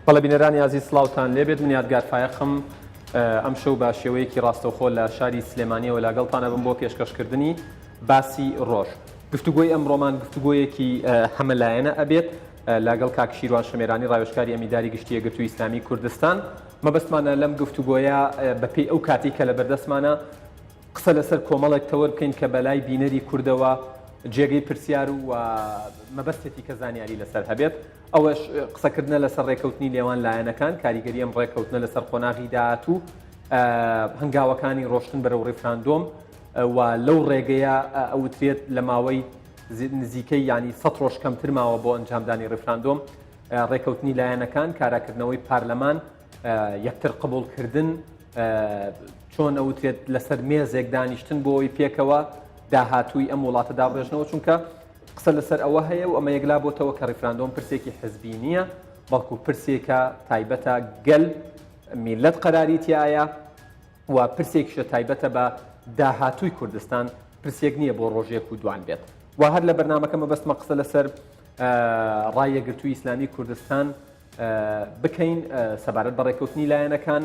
بەڵێ بینەرانی ئازیز سڵاوتان لێبێت من یادگار فایەقم ئەمشەو بە شێوەیەکی ڕاستەوخۆ لە شاری سلێمانیەوە لەگەڵتان ئەبم بۆ پێشکەشکردنی باسی ڕۆژ گفتوگۆی ئەمڕۆمان گفتوگۆیەکی هەمەلایەنە ئەبێت لەگەڵ کاک شیروان شەمێرانی ڕاوێژکاری ئەمینداری گشتی یەکگرتووی ئیسلامی کوردستان مەبەستمانە لەم گفتوگۆیە بەپێی ئەو کاتی کە لە بەردەستمانە قسە لەسەر کۆمەڵێک تەوەر بکەین کە بەلای بینەری کوردەوە جێگەی پرسیار و مەبەستێتی کە زانیاری لەسەر هەبێت ئەوەش قسەکردنە لەسەر ڕێکەوتنی نێوان لایەنەکان، کاریگەری ئەم ڕێکەوتنە لەسەر قۆناغی داهاتوو، هەنگاوەکانی ڕۆشتن بەرەو ڕیفراندۆم و لەو ڕێگەیە ئەوترێت لە ماوەی نزیکەی ینی سە ڕۆژ کەمتر ماوە بۆ ئەنجامدانی ڕیفراندۆم، ڕێکەوتنی لایەنەکان، کاراکردنەوەی پارلەمان، یەکتر قبوڵکردن، چۆن ئەوترێت لەسەر مێزێک دانیشتن بۆ ئەوی پێکەوە داهاتووی ئەم وڵاتە دابڕێژنەوە چونکە قسە لەسەر ئەوە هەیە و ئەمە یەکلا بۆتەوە کە ڕیفراندۆم پرسێکی حزبی نییە، بەڵکو پرسێکە تایبەتە گەل، میللەت قەراری تیایە و پرسێکیشە تایبەتە بە داهاتووی کوردستان، پرسێک نییە بۆ ڕۆژێک و دوان بێت. و هەر لە بەرنامەکە مەبەستمە قسە لەسەر ڕای یەکگرتووی ئیسلامی کوردستان بکەین سەبارەت بە ڕێککەوتنی لایەنەکان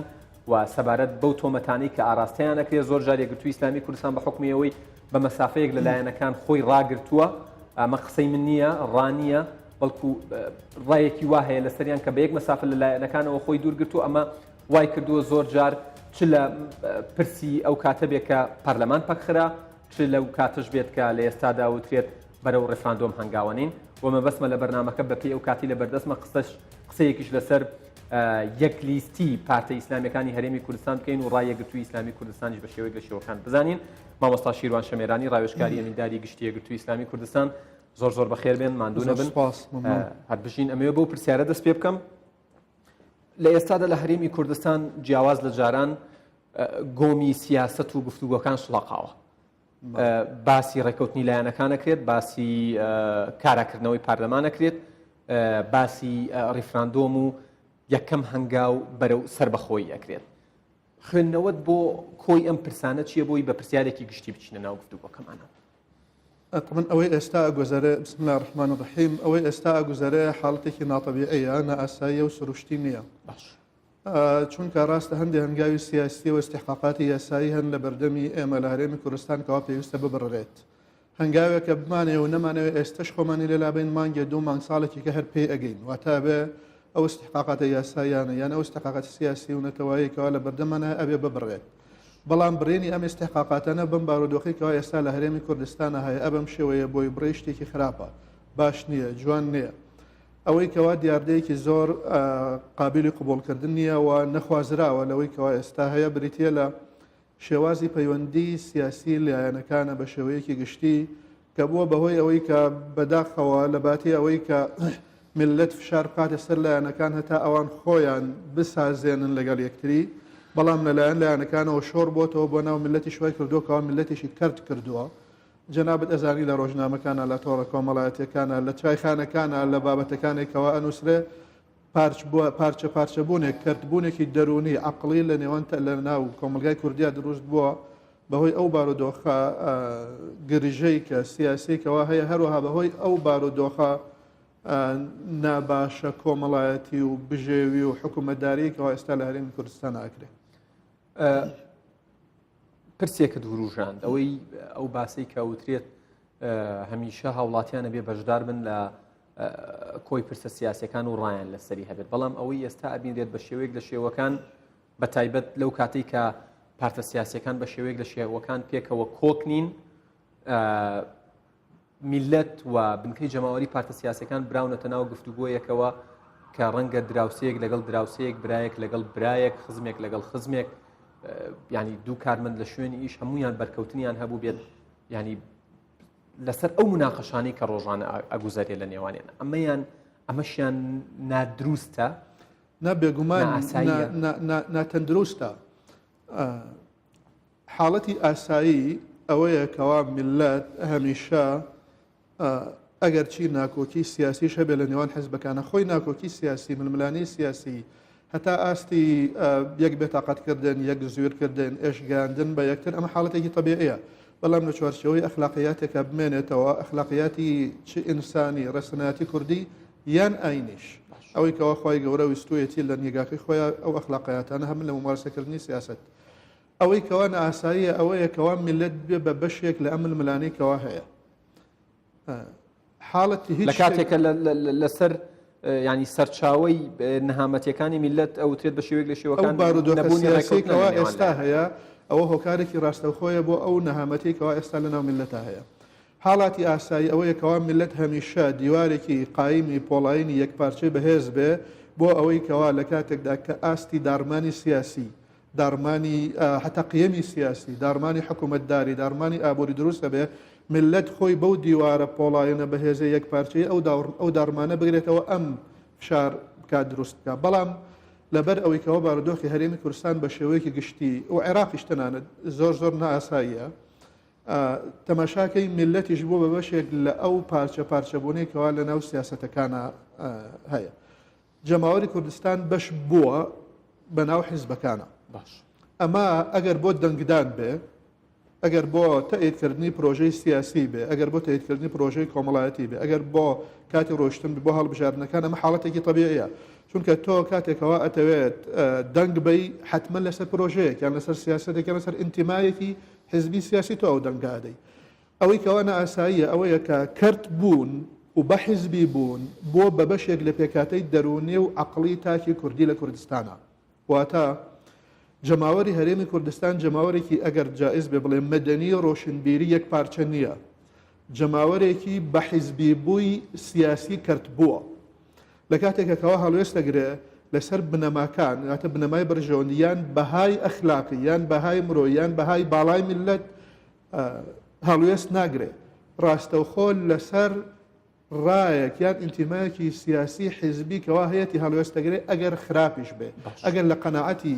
و سەبارەت بەو تۆمەتانەی کە ئاراستەیان ئەکرێت، زۆر جار یەکگرتووی ئیسلامی کوردستان بە حوکمی ئەوەی بە مەسافەیەک لە لایەنەکان خۆی ڕاگرتووە، ئەمە قسەی من نییە، ڕا نییە، بەڵکو ڕایەکی وا هەیە لەسەریان کە بە یەک مەسافە لە لایەنەکانەوە خۆی دوور گرتووە، ئەمە وای کردووە زۆر جار چ لە پرسی ئەو کاتە بێت کە پەرلەمان پەکخرا، چ لەو کاتەش بێت کە لە ئێستادا وترێت بەرەو ڕیفراندۆم هەنگاوەنین و مەبەستمە لە بەرنامەکە بەپێی ئەو کاتی لە بەردەستمە قسەش قسەیەکیش لەسەر یەک لیستی پارتە ئیسلامیەکانی هەرێمی کوردستان بکەین و ڕای یەکگرتووی ئیسلامی کوردستانیش بە شێوەیەک لە شێوەکان بزانین. مامۆستا شیروان شەمێرانی ڕاوێژکاری ئەمینداری گشتی یەکگرتووی ئیسلامی کوردستان زۆر زۆر بەخێر بێن ماندوو نەبن هەر بژین. ئەمەوێ بەو پرسیارە دەست پێ بکەم لە ئێستادا لە هەرێمی کوردستان جیاواز لە جاران گۆمی سیاسەت و گفتوگۆکان شڵەقاوە باسی ڕێککەوتنی لایەنەکان ئەکرێت، باسی کاراکردنەوەی پەرلەمان ئەکرێت، باسی ڕیفراندۆم و یەکەم هەنگاو بەرەو سەربەخۆیی ئەکرێت. خوێندنەوەت بۆ کۆی ئەم پرسانە چییە بۆی بە پرسیارێکی گشتی بچینە ناو گفتوگۆکەمانەوە؟ من ئەوەی ئێستا ئەگوزەرێ بسم الله الرحمن الرحیم ئەوەی ئێستا ئەگوزەرێ حاڵەتێکی ناتەبیعیە نائاساییە و سروشتی نییە باش چونکە ڕاستە هەندێ هەنگاوی سیاسی و ئیستیحقاقاتی یاسایی هەن لە بەردەمی ئێمە لە هەرێمی کوردستان کەوا پێویستە ببڕرێت. هەنگاوێکە بمانەوێ و نەمانەوێ ئێستەش خۆمانی لێ لابەین مانگێ دوو مانگ ساڵێکی کە هەر پێی ئەگەین واتە ئەبێ ئەو ئیستیحقاقاتە یاساییانە یان ئەو ئیستیحقاقاتی سیاسی و نەتەوەیی کەوا لە بەردەمانە ئەبێ ببڕێت. بەڵام بڕینی ئەم ئیستیحقاقاتانە بەم بارودۆخەی کەوا ئێستا لە هەرێمی کوردستانە هەیە ئەبەم شێوەیە بۆی بڕی شتێکی خراپە باش نییە جوان نییە. ئەوەی کەوا دیاردەیەکی زۆر قابیلی قبوڵکردن نییە و نەخوازراوە لەوەی کەوا ئێستا هەیە بریتییە لە شێوازی پەیوەندی سیاسی لایەنەکانە بە شێوەیەکی گشتی کە بووە بەهۆی ئەوەی کە بەداخەوە لە باتی ئەوەی کە میللەت فشار بخاتە سەر لایەنەکان هەتا ئەوان خۆیان بسازێنن لەگەڵ یەکتری بەڵام لەلایەن لایەنەکانەوە شۆڕ بۆتەوە بۆ ناو میللەتیش وای کردووە کەوا میللەتێکی کەرت کردووە جەنابت ئەزانی لە ڕۆژنامەکانا لە تۆڕە کۆمەڵایەتیەکانا لە چایخانەکانا لە بابەتەکانێک کەوا ئەنوسرێ پارچ بووە پارچە پارچە بوونێک کەرت بوونێکی دەروونی عەقڵی لە نێوان لە ناو کۆمەڵگای کوردیا دروست بووە بەهۆی ئەو بارودۆخە گرژەی کە سیاسی کەوا هەیە هەروەها بەهۆی ئەو بارودۆخە ناباشە کۆمەڵایەتی و بژێوی و حکوومەتداری کەوا ئێستا لە هەرێمی کوردستان ئاکرێ. پرسێکت وروژاند ئەوەی ئەو باسەی کە وترێت هەمیشە هاوڵاتیانە بێ بەشدار بن لە کۆی پرسە سیاسەکان و ڕایان لەسەری هەبێت بەڵام ئەوەی ئێستا ئەبینرێت بە شێوەیەک لە شێوەکان بە تایبەت لەو کاتێک کە پارتە سیاسەکان بە شێوەیەک لە شێوەکان پێکەوە کۆک نین میللەت و بنکەی جەماوەری پارتە سیاسیەکان براونەتە ناو گفتوگۆیەکەوە کە ڕەنگە دراوسێیەک لەگەڵ دراوسێیەک، برایەک لەگەڵ برایەک، خزمێک لەگەڵ خزمێک، ینی دوو کارمەند لە شوێنی ئیش هەمویان بەرکەوتنیان هەبوو بێت ینی لەسەر ئەو مناقەشانەی کە ڕۆژانە ئەگوزەرێ لە نێوانیان ئەمەیان ئەمەشیان نادروستە نا بێگومان ناتەندروستە حاڵەتی ئاسایی ئەوەیە کەوا میللەت هەمیشە ئەگەرچی ناکۆکی سیاسیش هەبێ لە نێوان حزبەکانە خۆی ناکۆکی سیاسی ململانێی سیاسی هەتا ئاستی یەک بێتاقەتکردن یەک زویرکردن ئێشگەیاندن بە یەکتر ئەمە حاڵەتێکی تەبیعیە بەڵام لە چوارچێوەی ئەخلاقیاتێکە بمێنێتەوە ئەخلاقیاتی چ ئینسانی ڕەسەنایەتی کوردی یان ئاینیش. ئەوەی کەوا خوای گەورە ویستوویەتی لە نیگاکەی خۆیا ئەو ئەخلاقیاتانە هەبن لە مومارەسەکردنی سیاسەت. ئەوەی کەوا نائاساییە ئەوەیە کەوا میللەت ببێ بە بەشێک لە ئەم ململانێی کەوا هەیە. حاڵەتی هیچ لە کاتێکە لەسەر ینی سەرچاوەی نەهامەتیەکانی میللەت ئەوترێت بە شێوەیەک لە شێوەکان بارودۆخە سیاسیەی کەوا ئێستا هەیە ئەوە هۆکارێکی ڕاستەوخۆیە بۆ ئەو نەهامەتی کەوا ئێستا لەناو میللەتا هەیە. حاڵاتی ئاسایی ئەوەیە کەوا میللەت هەمیشە دیوارێکی قایمی پۆڵایینی یەکپارچەی بەهێز بێ بۆ ئەوەی کەوا لە کاتێکدا کە ئاستی داڕمانی سیاسی، داڕمانی هەتا قیەمی سیاسی، داڕمانی حکوومەتداری، داڕمانی ئابووری دروست ئەبێ، میللەت خۆی بەو دیوارە پۆڵایینە بەهێزەی یەکپارچەیی ئەو ئەو داڕمانە بگرێتەوە ئەم فشار بکات دروست بکات. بەڵام لەبەر ئەوەی کەوا بارودۆخی هەرێمی کوردستان بە شێوەیەکی گشتی و عێراقیش تەنانەت زۆر زۆر نائاساییە، تەماشاکەی میللەتیش بووە بە بەشێک لە ئەو پارچە پارچەبوونەی کەوا لە ناو سیاسەتەکانە هەیە. جەماوەری کوردستان بەش بووە بە ناو حیزبەکانە. باش. ئەمە ئەگەر بۆ دەنگدان بێ، ئەگەر بۆ تەئیدکردنی پرۆژەی سیاسی بێ، ئەگەر بۆ تەئیدکردنی پرۆژەی کۆمەڵایەتی بێ، ئەگەر بۆ کاتی ڕۆیشتن بێ بۆ هەڵبژاردنەکان، ئەمە حاڵەتێکی تەبیعیە. چونکە تۆ کاتێکەوە ئەتەوێت دەنگ بەی حەتمەن لەسەر پرۆژەیەک یان لەسەر سیاسەتێک یان لەسەر ئینتیمایەکی حزبی سیاسی تۆ ئەو دەنگە ئەدەی. ئەوەی کەوا نائاساییە ئەوەیە کە کەرت بوون و بەحزبی بوون بووە بە بەشێک لە پێکهاتەی دەروونی و عەقڵی تاکی کوردی لە کوردستانا. واتە جەماوەری هەرێمی کوردستان جەماوەرێکی ئەگەر جائز بێ بڵێم مەدەنی ڕۆشنبیری یەکپارچە نییە. جەماوەرێکی بەحزبی بووی سیاسی کەرت بووە. لە کاتێکا کەوا هەڵوێست ئەگرێ لەسەر بنەماکان، واتە بنەمای بەرژەوەندی یان بەهای ئەخلاقی یان بەهای مرۆیی یان بەهای باڵای میللەت هەڵوێست ناگرێ، ڕاستەوخۆ لەسەر ڕایەک یان ئینتیمایەکی سیاسی حیزبی کەوا هەیەتی هەڵوێست دەگرێ ئەگەر خراپیش بێ، ئەگەر لە قەناعەتی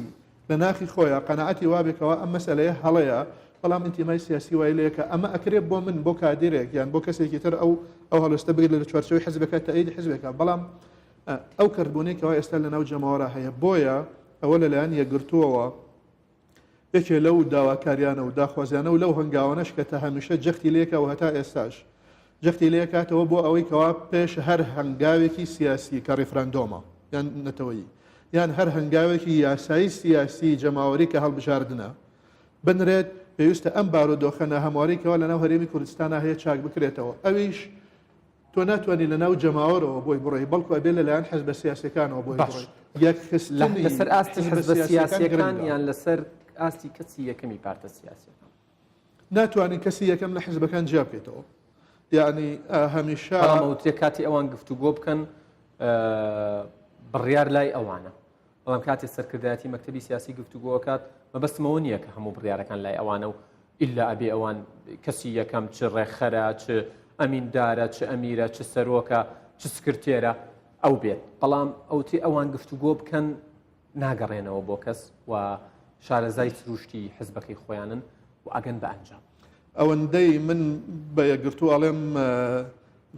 لە ناخی خۆیا قەناعەتی وابێ کەوا ئەم مەسەلەیە هەڵەیە، بەڵام ئینتیمای سیاسی وای لێکا ئەمە ئەکرێ بۆ من بۆ کادیرێک یان بۆ کەسێکی تر ئەو ئەو هەڵوێستە بگرێت لە چوارچێوەی حزبەکە تەئیدی حزبێکە بەڵام ئەو کەرتبوونەی کەوا ئێستا لەناو جەماوەرا هەیە بۆیە ئەوە لەلایەن یەکگرتووەوە یەکێ لەو داواکاریانە و داخوازیانە و لەو هەنگاوانەش کە تا هەمیشە جەختی لێکا و هەتا ئێستاش جەختی لێکاتەوە بۆ ئەوەی کەوا پێش هەر هەنگاوێکی سیاسی کە ڕیفراندۆمە یان نەتەوەیی یان هەر هەنگاوێکی یاسایی سیاسی جەماوەری کە هەڵبژاردنە بنرێت پێویستە ئەم بارودۆخە ناهەموارەی کەوا لەناو هەرێمی کوردستانا هەیە چاک بکرێتەوە ئەویش تۆ ناتوانانی لەناو جەماوەرەوە بۆی بڕۆی بەڵکو ئەبێ لەلایەن حزبە سیاسەکانەوە بۆی باش بڕۆی یەکخستنی لەسەر ئاستی حزبە حزبە سیاسیەکان سیاسیەکان گرنگە. یان لەسەر ئاستی کەسی یەکەمی پارتە سیاسیەکان ناتوانین کەسی یەکەم لە حزبەکان جیا بکەیتەوە یعنی هەمیشە بەڵام ئەوترێ کاتی ئەوان گفتوگۆ بکەن بڕیار لای ئەوانە بەڵام کاتێ سەرکردایەتی مەکتەبی سیاسی گفتوگۆ ئەکات مەبەستم ئەوە نییە کە هەموو بڕیارەکان لای ئەوانە و ئیلا ئەبێ ئەوان کەسی یەکەم چ ڕێکخەرە چ ئەمیندارە چ ئەمیرە چ سەرۆکە چ سکرتێرە ئەو بێت بەڵام ئەوتی ئەوان گفتوگۆ بکەن ناگەڕێنەوە بۆ کەس و شارەزای سروشتی حزبەکەی خۆیانن و ئەگەن بە ئەنجام. ئەوەندەی من بە یەکگرتوو ئەڵێم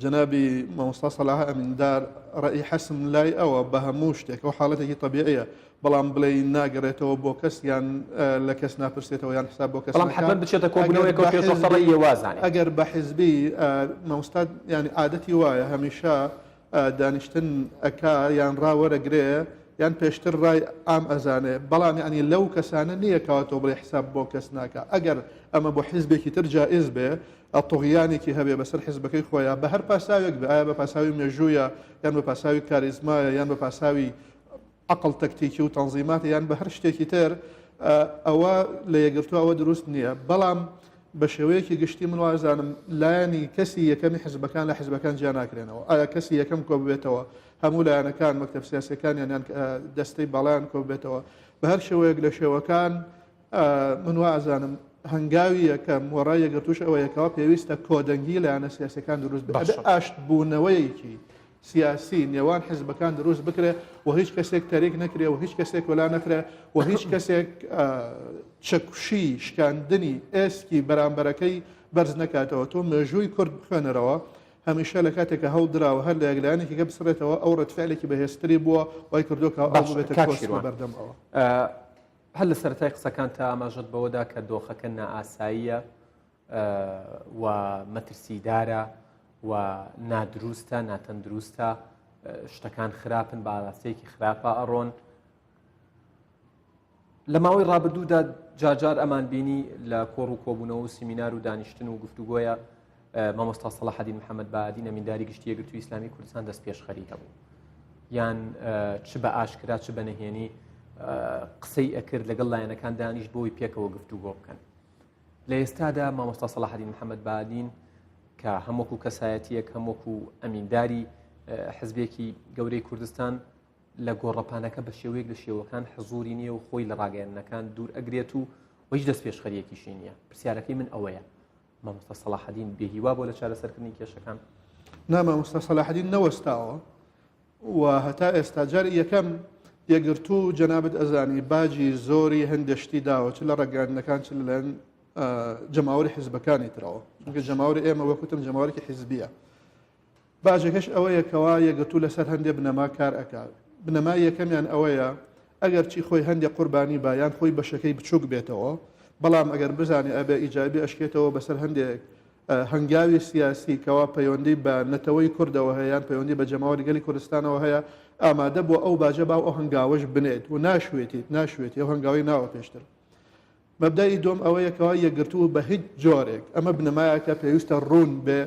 جەنابی مامۆستا سەلاح ئەمیندار ڕەئی حەسم لای ئەوە بە هەموو شتێک ئەو حاڵەتێکی تەبیعیە بەڵام بڵێی ناگەڕێتەوە بۆ کەس یان لە کەس ناپرسێتەوە یان حساب بۆ کەس بەڵام حەتمەن بچێتە کۆبوونەوەیەکەوە پێش وەختە ڕەئی وازانێ ئەگەر بە حزبی مامۆستا یانی عادەتی وایە هەمیشە دانیشتن ئەکا یان ڕا وەرەگرێ یان پێشتر ڕای عام ئەزانێ بەڵام یانی لەو کەسانە نییە کەوا تۆ بڵێ حساب بۆ کەس ناکا ئەگەر ئەمە بۆ حزبێکی تر جائز بێ طغیانێکی هەبێ بەسەر حزبەکەی خۆیا بە هەر پاساوێک بێ ئایا بە پاساوی مێژوویە یان بە پاساوی کاریزمایە یان بە پاساوی عەقڵ تەکتیکی و تەنزیماتە یان بە هەر شتێکی تر ئەوە لە یەکگرتوو ئەوە دروست نییە بەڵام بە شێوەیەکی گشتی من وازانم لایەنی کەسی یەکەمی حزبەکان لە حزبەکان جیا ناکرێنەوە ئایا کەسی یەکەم کۆ ببێتەوە هەموو لایەنەکان مەکتەب سیاسەکانیان یان دەستەی باڵیان کۆ ببێتەوە بە هەر شێوەیەک لە شێوەکان من وازانم هەنگاوی یەکەم وەڕای یەکگرتووش ئەوەیە کەوا پێویستە کۆدەنگی لایەنە سیاسەکان دروست بێت باشە. ئاشتبوونەوەیەکی سیاسی نێوان حزبەکان دروست بکرێ و هیچ کەسێک تەریک نەکرێ و هیچ کەسێک وەلا نەخرێ و هیچ کەسێک چەکوشی شکاندنی ئێسکی بەرامبەرەکەی بەرز نەکاتەوە تۆ مێژووی کورد بخوێنەرەوە هەمیشە لە کاتێک کە هەوڵ دراوە هەر لە یەکلایەنێکی کە بسڕێتەوە ئەو ڕەتفعلێکی بەهێزتری بووە وای کردووە کە ئەو ببێتە کۆسپ بەردەم ئەوە. هەر لە سەرەتای قسەکانتا ئاماژەت بەوەدا کە دۆخەکە نائاساییە و مەترسیدارە و نادروستە، ناتەندروستە. شتەکان خراپن بە ئاراستەیەکی خراپە ئەڕۆن لە ماوەی ڕابردوودا جارجار ئەمان بینی لە کۆڕ و کۆبوونەوە و سیمینار و دانیشتن و گفتوگۆیە مامۆستا سەڵاحەدین محەممەد بادین ئەمینداری گشتی یەکگرتووی ئیسلامی کوردستان دەست پێشخەری هەبوو یان چ بە ئاشکرا چ بە نهێنی قسەی ئەکرد لەگەڵ لایەنەکان دانیشت بۆی پێکەوە گفتوگۆ بکەن لە ئێستادا مامۆستا سەڵاحەدین محەممەد بادین کە هەم وەکو کەسایەتیەک هەم وەکو ئەمینداری حزبێکی گەورەی کوردستان لە گۆڕەپانەکە بە شێوەیەک لە شێوەکان حزوری نییە و خۆی لە ڕاگەیاندنەکان دوور ئەگرێت و هیچ دەست پێشخەریەکیشی نییە پرسیارەکەی من ئەوەیە مامۆستا سەڵاحەدین بێهیوا بۆ لە چارەسەرکردنی کێشەکان؟ نا مامۆستا سەلاحەدین نەوەستاوە و هەتا ئێستا جاری یەکەم یەکگرتوو جەنابت ئەزانی باجی زۆری هەندێک شتی داوە چ لە ڕەگەیاندنەکان چ لەلایەن جەماوەری حیزبەکانی ترەوە چونکە جەماوەری ئێمە وەکوتم جەماوەرێکی حیزبیە باجەکەش ئەوەیە کەوا یەکگرتوو لەسەر هەندێ بنەما کار ئەکا. بنەمای یەکەمیان ئەوەیە ئەگەر چی خۆی هەندێ قوربانی با یان خۆی بەشەکەی بچووک بێتەوە، بەڵام ئەگەر بزانێ ئەبێ ئیجابی ئەشکێتەوە بەسەر هەندێک هەنگاوی سیاسی کەوا پەیوەندی بە نەتەوەی کوردەوە هەیە یان پەیوەندی بە جەماوەری گەلی کوردستانەوە هەیە، ئامادە بووە ئەو باجە با و ئەو هەنگاوەش بنێت و ناشوێتیت ناشوێتی ئەو هەنگاوەی ناوە پێشتر. مەبدەئی دووەم ئەوەیە کەوا یەکگرتوو بە هیچ جۆرێک، ئەمە بنەمایەکە پێویستە ڕوون بێ،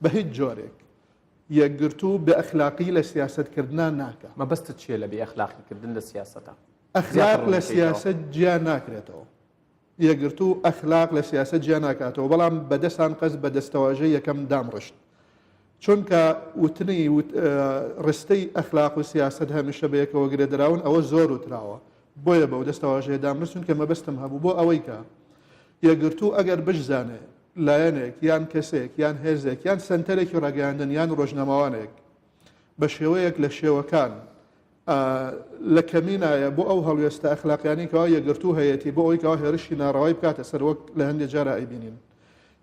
بە هیچ جۆرێک یەکگرتوو بێ ئەخلاقی لە سیاسەت کردنا ناکا. مەبەستت چییە لە بێ ئەخلاقی کردن لە سیاسەتا؟ ئەخلاق لە سیاسەت جیا ناکرێتەوە. یەکگرتوو ئەخلاق لە سیاسەت جیا ناکاتەوە، بەڵام بە دەسان قەست بە دەستەواژەی یەکەم دامڕشت. چونکە وتنی ڕستەی ئەخلاق و سیاسەت هەمیشە بەیەکەوە گرێدراون ئەوە زۆر وتراوە بۆیە بەو دەستەواژەیە دامنووس چونکە مەبەستم هەبوو بۆ ئەوەی کە یەکگرتوو ئەگەر بشزانێ لایەنێک یان کەسێک یان هێزێک یان سەنتەرێکی ڕاگەیاندن یان ڕۆژنامەوانێک بە شێوەیەک لە شێوەکان لە کەمینایە بۆ ئەو هەڵوێستە ئەخلاقیانی کەوا یەکگرتوو هەیەتی بۆ ئەوەی کەوا هێرشی ناڕەوای بکاتە سەر وەک لە هەندێک جارا ئەیبینین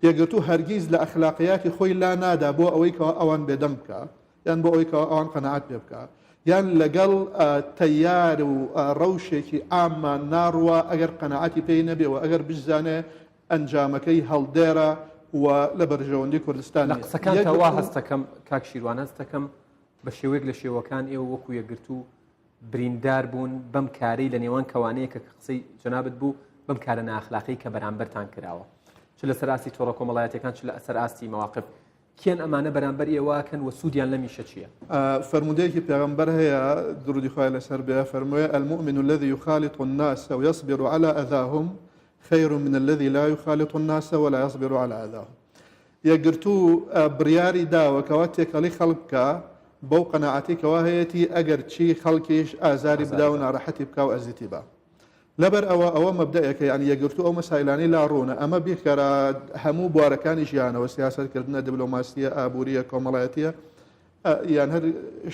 یەکگرتوو هەرگیز لە ئەخلاقیاتی خۆی لا نادا بۆ ئەوەی کەوا ئەوان بێدەنگ بکا یان بۆ ئەوەی کەوا ئەوان قەناعەت پێ بکا یان لەگەڵ تەیار و ڕەوشێکی عامان ناڕوا ئەگەر قەناعەتی پێی نەبێ و ئەگەر بشزانێ ئەنجامەکەی هەڵدێرە و لە بەرژەوەندی کوردستان لە قسەکانتا وا هەستەکەم کاک شیروان هەستەکەم بە شێوەیەک لە شێوەکان ئێوە وەکو یەکگرتوو بریندار بوون بەم کارەی لە نێوان کەوانەیە کە قسەی جەنابت بوو بەم کارە ناخلاقی کە بەرامبەرتان کراوە چ لەسەر ئاستی تۆڕە کۆمەڵایەتەکان چ لە ئەسەر ئاستی مەواقف کێن ئەمانە بەرامبەر ئێوە کەن و سوودیان لەمیشە چییە؟ فەرموودەیەکی پێغەمبەر هەیە درودی خوای لەسەر بێ فەرمووێ المؤمن الذي يخالط الناس ويصبر على أذاهم خير من الذي لا يخالط الناس ولا يصبر على أذاهم یەکگرتوو بڕیاری داوە کەوا تێکەڵی خەڵک بکا بەو قەناعەتەی کەوا هەیەتی ئەگەر چی خەڵکیش ئازاری بدا و ناڕەحەتی بکا و ئەزیتی با لەبەر ئەوە ئەوە مەبدەئێکە یانی یەکگرتوو ئەو مەسایلانەی لا ڕوونە ئەمە بیخەرە هەموو بوارەکانی ژیانەوە سیاسەتکردنە دبلۆماسیە ئابووریە کۆمەڵایەتیە یان هەر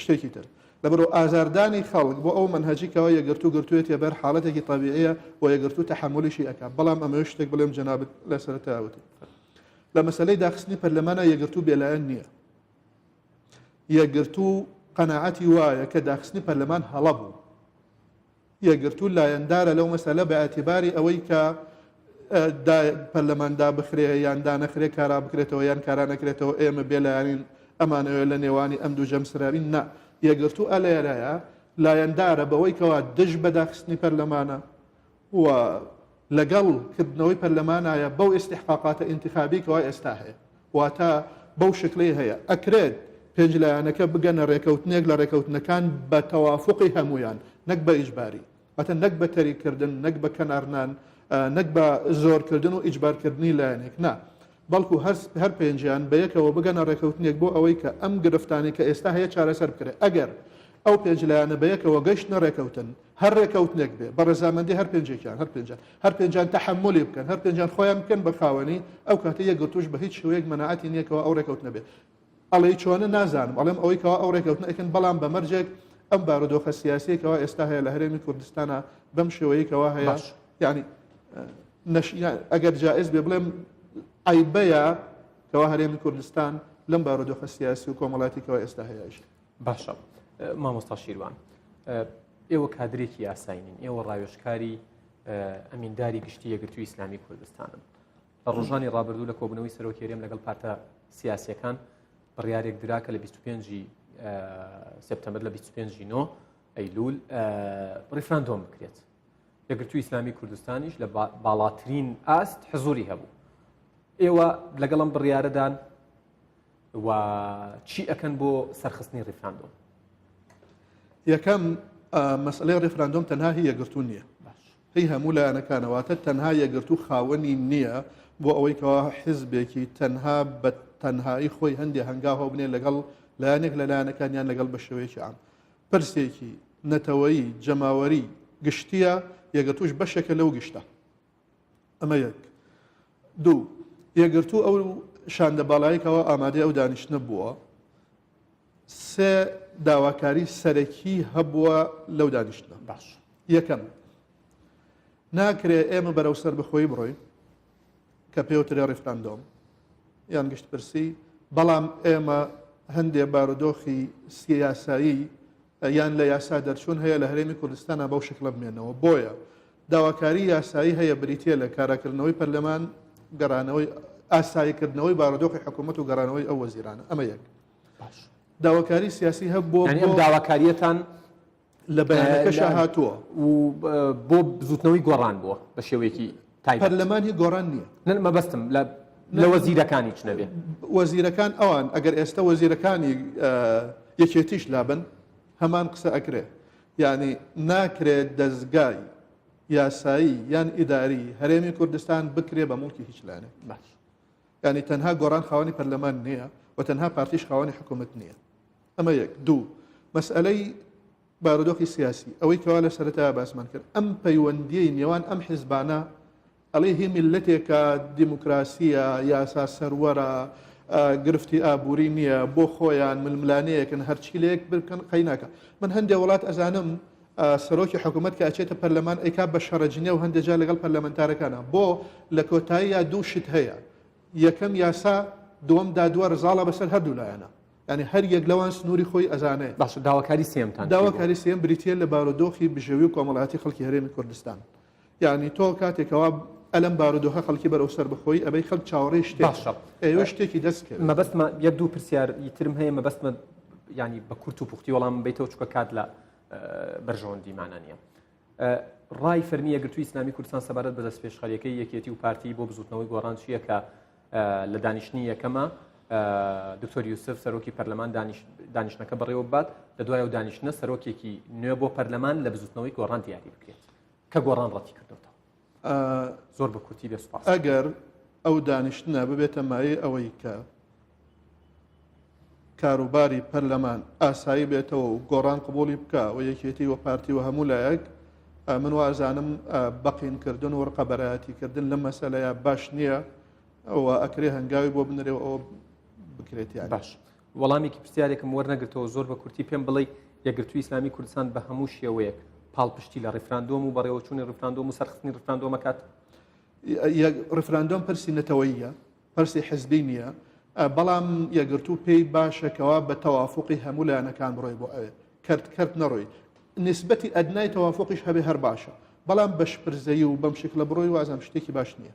شتێکی تر لەبەرو ئازاردانی خەڵک بۆ ئەو مەنهەجی کەوا یەکگرتوو گرتوێتیە بەر حاڵەتێکی تەبیعیە و یەکگرتوو تەحەمولیشی ئەکا بەڵام ئەمەوێ شتێک بڵێم جەنابت لە سەرەتا وتت لە مەسەلەی داخستنی پەرلەمانا یەکگرتوو بێلایەن نییە. یەکگرتوو قەناعەتی وایە کە داخستنی پەرلەمان هەڵە بوو. یەکگرتوو لایەندارە لەو مەسەلە بە ئیعتیباری ئەوەی کە پەرلەمان دابخرێ یان دانەخرێ کارا بکرێتەوە یان کارا نەکرێتەوە ئێمە بێلایەنین ئەمانەوێ لە نێوانی ئەم دوو جەمسەرە بین نا یەکگرتوو ئەلێرەیە لایەندارە بەوەی کەوا دژ بە داخستنی پەرلەمانە و لەگەڵ کردنەوەی پەرلەمانایە بەو ئیستیحقاقاتە ئینتیخابی کەوا ئێستا هەیە واتە بەو شکلەی هەیە ئەکرێت پێنج لایەنەکە بگەنە رێکەوتنێک لە رێکەوتنەکان بە تەوافوقی هەموویان نەک بە ئیجباری واتە نەک بە تەریککردن نەک بە کەنارنان نەک بە زۆرکردن و ئیجبارکردنی لایەنێک نا بەڵکو هەر پێنجیان بەیەکەوە بگەنە ڕێکەوتنێک بۆ ئەوەی کە ئەم گرفتانەی کە ئێستا هەیە چارەسەر بکرێت ئەگەر ئەو پێنج لایەنە بەیەکەوە گەشتنە ڕێکەوتن هەر ڕێکەوتنێک بێ بە ڕەزامەندی هەر پێنجێکیان هەر پێنجان هەر پێنجان تەحەمولی بکەن هەر پێنجان خۆیان بکەن بە خاوەنی ئەو کاتە یەکگرتووش بە هیچ شێوەیەک مەناعەتی نییە کەوا ئەو ڕێکەوتنە بێ ئەڵێی چۆنە نازانم ئەڵێم ئەوەی کەوا ئەو ڕێکەوتنە ئەکەن بەڵام بە مەرجێک ئەم بارودۆخە سیاسیە کەوا ئێستا هەیە لە هەرێمی کوردستانە بەم شێوەیە کەوا هەیە باش. یعنی نەش ئەگەر جائز بێ بڵێم عیبەیە کەوا هەرێمی کوردستان لەم بارودۆخە سیاسی و کۆمەڵاتی کەوا ئێستا هەیە ئەژی. باشە مامۆستا شیروان ئێوە کادرێکی یاسایی نین ئێوە ڕاوێژکاری ئەمینداری گشتی یەکگرتووی ئیسلامی کوردستانن لە ڕۆژانی ڕابردوو لە کۆبوونەوەی سەرۆکی هەرێم لەگەڵ پارتە سیاسیەکان بڕیارێک درا کە لە 25 سپتەمبەر لە 25 نۆ ئەیلول ڕیفراندۆم بکرێت. یەکگرتووی ئیسلامی کوردستانیش لە باڵاترین ئاست حزوری هەبوو. ئێوە لەگەڵ ئەم بڕیارەدان و چی ئەکەن بۆ سەرخستنی ڕیفراندۆم؟ یەکەم مەسئلەی ڕیفراندۆم تەنها هی یەکگرتوو نییە هی هەموو لایەنەکانە واتە تەنها یەکگرتوو خاوەنی نییە بۆ ئەوەی کەوا حزبێکی تەنها بە تەنهایی خۆی هەندێ هەنگاو هەڵبنێ لەگەڵ لایەنێک لە لایەنەکان یان لەگەڵ بە شێوەیەکی عام پرسێکی نەتەوەیی جەماوەری گشتیە یەکگرتووش بەشێکە لەو گشتە ئەمە یەک دوو یەکگرتوو ئەو شاندە باڵایی کەوا ئامادەی ئەو دانیشتنە بووە سێ داواکاری سەرەکی هەبووە لەو دانیشتنە باش یەکەم ناکرێ ئێمە بەرەو سەربەخۆیی بڕۆین کە پێوترێ ڕیفراندۆم یان گشتپرسی بەڵام ئێمە هەندێ بارودۆخی سیاسایی یان لە یاسا دەرچوون هەیە لە هەرێمی کوردستانە بەو شکلە بمێنەوە بۆیە داواکاری یاسایی هەیە بریتە لە کاراکردنەوەی پەرلەمان گەڕانەوەی ئاساییکردنەوەی بارودۆخی حکوومەت و گەڕانەوەی ئەو وەزیرانە ئەمە یەک باش داواکاری سیاسی هەبوو یعنی ئەم داواکاریەتان لە بەیانەکەشا هاتووە و بۆ بزوتنەوەی گۆڕان بووە بە شێوەیەکی تایبەت. پەرلەمان هی گۆڕان نییە. نە مەبەستم لە لە وەزیرەکانی چ نەبێ. وەزیرەکان ئەوان ئەگەر ئێستا وەزیرەکانی یەکێتیش لابن هەمان قسە ئەکرێ یعنی ناکرێت دەزگای یاسایی یان ئیداری هەرێمی کوردستان بکرێ بە موڵکی هیچ لایەنێک. باش. یعنی تەنها گۆڕان خاوەنی پەرلەمان نییە و تەنها پارتیش خاوەنی حکوومەت نییە. ئەمە یەک. دوو، مەسئەلەی بارودۆخی سیاسی، ئەوەی کەوا لە سەرەتایا باسمان کرد، ئەم پەیوەندییەی نێوان ئەم حیزبانە ئەڵێی هی میللەتێکە دیموکراسییە، یاسا سەروەرە، گرفتی ئابووری نییە، بۆ خۆیان ململانێیەکن، هەرچی لە یەک بکەن قەیناکە. من هەندێ وڵات ئەزانم سەرۆکی حکوومەت کە ئەچێتە پەرلەمان ئەیکا بە شەڕەجنێو هەندێ جار لەگەڵ پەرلەمەنتارەکانا. بۆ؟ لە کۆتاییا دوو شت هەیە، یەکەم یاسا، دووەم دادوەر زاڵە بەسەر هەردوو لایەنە. یانی هەر یەک لەوان سنووری خۆی ئەزانێ. باشە داواکاری سێیەمتان چی بوو؟ داواکاری سێیەم بریتییە لە بارودۆخی بژێوی و کۆمەڵایەتی خەڵکی هەرێمی کوردستان. یانی تۆ کاتێک کەوا ئەلەم بارودۆخە خەڵکی بەرەو سەربەخۆیی ئەبەی خەڵک چاوەڕێی شتێکە. باشە ئەیەوێ شتێکی دەست کەوێ. مەبەستمە یەک دوو پرسیار ی ترم هەیە مەبەستمە یانی بە کورت و پوختی وەڵامم بەیتەوە چونکە کات لە بەرژەوەندیمانە نییە. ڕای فەرمی یەکگرتووی ئیسلامی کوردستان سەبارەت بە دەستپێشخەریەکەی یەکێتی و پارتی بۆ بزوتنەوەی گۆڕان چییە کە لە دانیشتنی یەکەمە دکتۆر یوسف سەرۆکی پەرلەمان دانیشتنەکە بەڕێوە بات لە دوای و دانیشتنە سەرۆکێکی نوێ بۆ پەرلەمان لە بزوتنەوەی گۆڕان دیاری بکرێت کە گۆڕان ڕەتی کردوتەوە زۆر بە کورتی بێ سوپاس. ئەگەر ئەو دانیشتنە ببێتە مایەی ئەوەی کە کاروباری پەرلەمان ئاسایی بێتەوە و گۆڕان قبوڵی بکا و یەکێتی و پارتی و هەموو لایەک من وازانم بەقینکردن و ڕقەبەرایەتیکردن لەم مەسەلەیە باش نییە و ئەکرێ هەنگاوی بۆ بنرێ و ئەوە بکرێت یان باش وەڵامێکی پرسیارێکم وەرنەگرتەوە زۆر بە کورتی پێم بڵێ یەکگرتووی ئیسلامی کوردستان بە هەموو شێوەیەک پاڵپشتی لە ڕیفراندۆم و بەڕێوەچوونی ڕیفراندۆم و سەرخستنی ڕیفراندۆمەکات ڕیفراندۆم پرسی نەتەوەیە پرسی حزبی نییە بەڵام یەکگرتوو پێی باشە کەوا بە تەوافقی هەموو لایەنەکان بڕۆی بۆ ئەوێ کەرت کەرت نەڕۆی نسبەتی ئەدنای تەوافقیش هەبێ هەر باشە بەڵام بە شپرزەیی و بەم شکلە بڕۆی وازم شتێکی باش نییە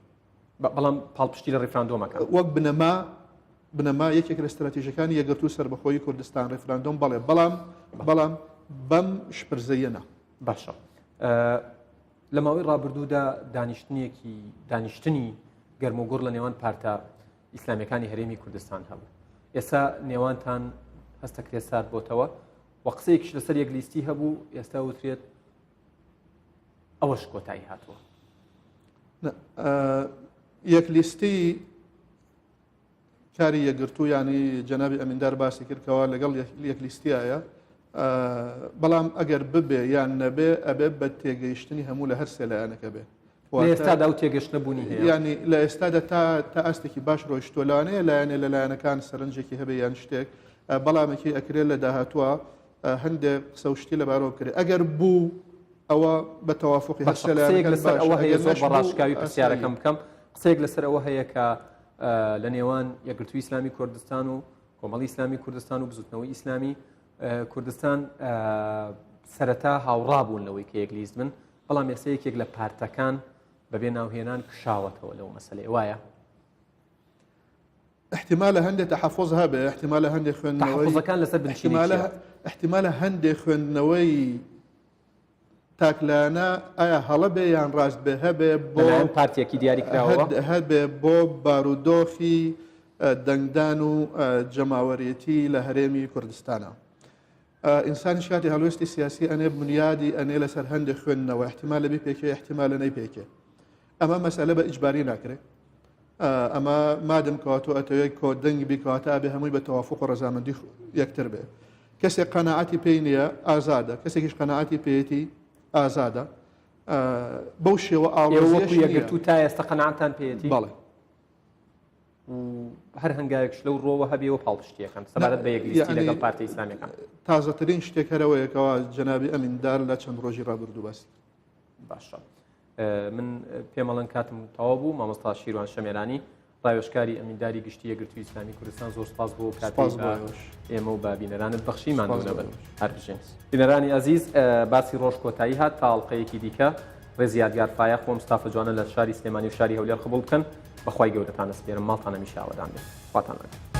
بەڵام پاڵپشتی لە ڕیفراندۆمەکە وەک بنەما بنەما یەکێک لە ستراتیژەکانی یەکگرتوو سەربەخۆیی کوردستان ڕیفراندۆم بەڵێ بەڵام بەڵام بەم شپرزەیە نا باشە لە ماوەی ڕابردوودا دانیشتنێکی دانیشتنی گەرموگوڕ لە نێوان پارتە ئیسلامیەکانی هەرێمی کوردستان هەبوو ئێستا نێوانتان هەستەکرێت سارد بۆتەوە و قسەیەکیش لەسەر یەک لیستی هەبوو ئێستا وترێت ئەوەش کۆتایی هاتووە یەک لیستی کاری یەکگرتوو یانی جەنابی ئەمیندار باسی کرد کەوا لەگەڵ یەک لیستیایە بەڵام ئەگەر ببێ یان نەبێ ئەبێ بە تێگەیشتنی هەموو لە هەر سێ لایەنەکە بێ ئێستادا و تێگەشتنە بوونی هەیە ینی لە ئێستادا تا تا ئاستێکی باش ڕۆیشتووە لەوانەیە لایەنێ لە لایەنەکان سەرنجێکی هەبێ یان شتێک بەڵامێکی ئەکرێت لە داهاتووە هەندێک قسە و شتی لەبارەوە بکرێت ئەگەر بوو ئەوە بە تەوافقی هەر سێ قسەیەک لایەنەکە لەسەر باشە ئەوە هەیە ئەگەر زۆر نەش بە بوو ڕاشکاوی ئاساییە پرسیارەکەم بکەم قسەیەک لەسەر ئەوە هەیە کە لە نێوان یەکگرتووی ئیسلامی کوردستان و کۆمەڵی ئیسلامی کوردستان و بزوتنەوەی ئیسلامی کوردستان سەرەتا هاوڕا بوون لەوەی کە یەک لیست بن بەڵام ئێستا یەکێک لە پارتەکان بەبێ ناوهێنان کشاوەتەوە لەو مەسلەیە وایە؟ احتیمالە هەندێ تەحەفوز هەبێ، احتیمالە هەندێ خوێندنەوەی تەحەفوزەکان لەسەر بنچینەی احتیمالە چییە؟ احتیمالە هەندێ خوێندنەوەی تاکلایەنە ئایا هەڵە بێ یان ڕاست بێ هەبێ بۆ لەلایەن پارتێکی دیاری کراوەوە؟ هەبێ بۆ بارودۆخی دەنگدان و جەماوەرێتی لە هەرێمی کوردستانە. ئینسانیش کاتی هەڵوێستی سیاسی ئەنێ بنیادی ئەنێ لەسەر هەندێک خوێندنەوە احتیمالە بیپێکێ احتیمالە نەیپێکێ. ئەمە مەسئلە بە ئیجباری ناکرێ. ئەمە مادەم کەوا تۆ ئەتەوێت کۆ دەنگ بی کەواتە ئەبێ هەمووی بە تەوافق و ڕەزامەندی یەکتر بێ. کەسێک قەناعەتی پێی نییە ئازادە، کەسێکیش قەناعەتی پێیەتی ئازادە. بەو شێوە ئاڵۆزیەش وەکو یەکگرتوو تا ئێستا قەناعەتان پێیەتی؟ بەڵێ. و هەر هەنگاوێکش لەو ڕۆوە هەبێ و پاڵپشتیەکەن سەبارەت بە یەکلیستی لەگەڵ پارتی ئیسلامیەکان. تازەترین شتێک هەرەوەیە کەوا جەنابی ئەمیندار لە چەند ڕۆژی ڕابردوو باسی باشە من پێمەڵەن کاتم تەواو بوو مامۆستا شیروان شەمێرانی ڕاوێژکاری ئەمینداری گشتی یەکگرتووی ئیسلامی کوردستان زۆر سپاس بۆ کاتی ئێمە و بە بینەرانت بەخشی ماندوو نەبن هەر بژین بینەرانی ئەزیز باسی ڕۆژ کۆتایی هات تا ئەڵقەیەکی دیکە ڕێزی یادگار فایەق خۆم ستافە جوانە لە شاری سلێمانی و شاری هەولێر قبوڵ بکەن بەخوای گەورەتان ئەسپێرم ماڵتان هەمیشە ئاوەدان بێت خواتان لەگەڵ.